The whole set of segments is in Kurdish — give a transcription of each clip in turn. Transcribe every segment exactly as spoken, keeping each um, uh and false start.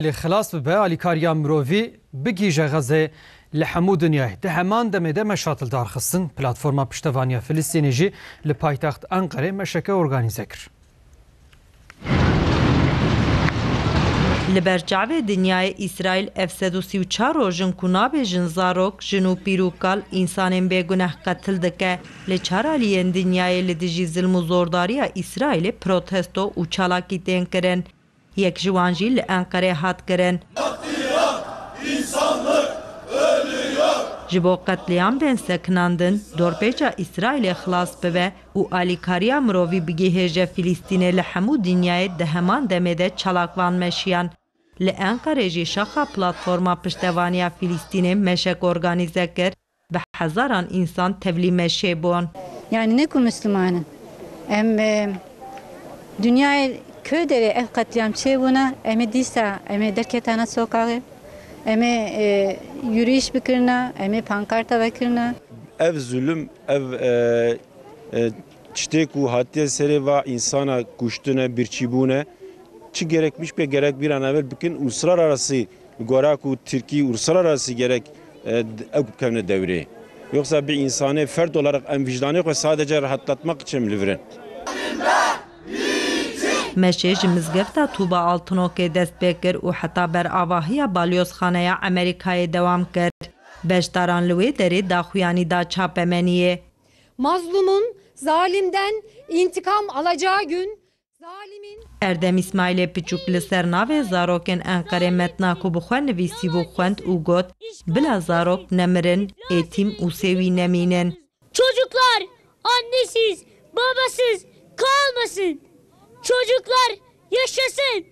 Lê xilas bibe, alîkariya mirovî bigihîje Xezê li hemû dinyayê. Di heman demê de meşa li dar xistin. Platforma Piştevaniya Filistînê jî li paytext Enqerê meşeke organîze kir. Li ber çavê dinyayê Îsraîl ev sed û sî û çar roj in ku nabêjin zarok, jin û pîr û kal, însanên bêguneh qetil dike. Li çar aliyên dinyayê li dijî zilm û zordariya Îsraîlê protesto û çalakî tên kirin. Yek ji wan jî li Enqerê hat kirin. Ji bo qetlîam bên sekinandin, dorpêça Îsraîlê xilas bibe û alîkariya mirovî bigihêje Filîstînê, li hemû dinyayê di heman demê de çalak van meşiyan. Li Enqerê jî şaxa Platforma Piştevaniya Filîstînê meşek organîze kir. Bi hezaran însan tevlî meşê bûn. Yani ne ku Müslümanın. Em, e, dünyayê ku derê ev qetlîam çêbûne, em ê dîsa, em ê derketane sokaxê, em ê, e, yürüyüş bikirine, em ê pankarta vekirine. Ev zulüm, ev, e, e, tiştê ku hatiye serê va însana kuştine, birçîbûne, çi gerekmiş be gerek bîra navê bikin, uluslararası Li gora ku Tirkî uluslararası gerek, e, d-, ew bikevne dewrê. Yoksa bir insanê ferd olarak em vicdanê xwe sadece rahatlatmak için li vir in. Meşê ji mizgefta Tuba Altınokê dest pê kir û heta ber avahiya Balyozxaneya Amerîkayê dewam kir. Beşdaran li wê derê daxuyanî da çapemeniyê. Mazlumun zalimden intikam alacağı gün Erdem Îsmaîlê Piçûk li ser navê zarokên Enqerê metna ku bi xwe nivîsîbû xwend û got, bila zarok nemirin, êtîm û sêwî nemînin. Çocuklar annesiz, babasız kalmasın. Çocuklar yaşasın.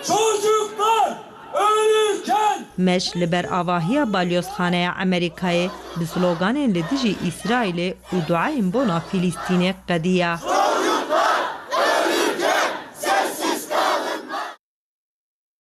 Çocuklar ölürken Meş li ber avahiya Balyozxaneya Amerîkayê bi sloganên li dijî Îsraîlê û duayên bona Filîstînê qediya.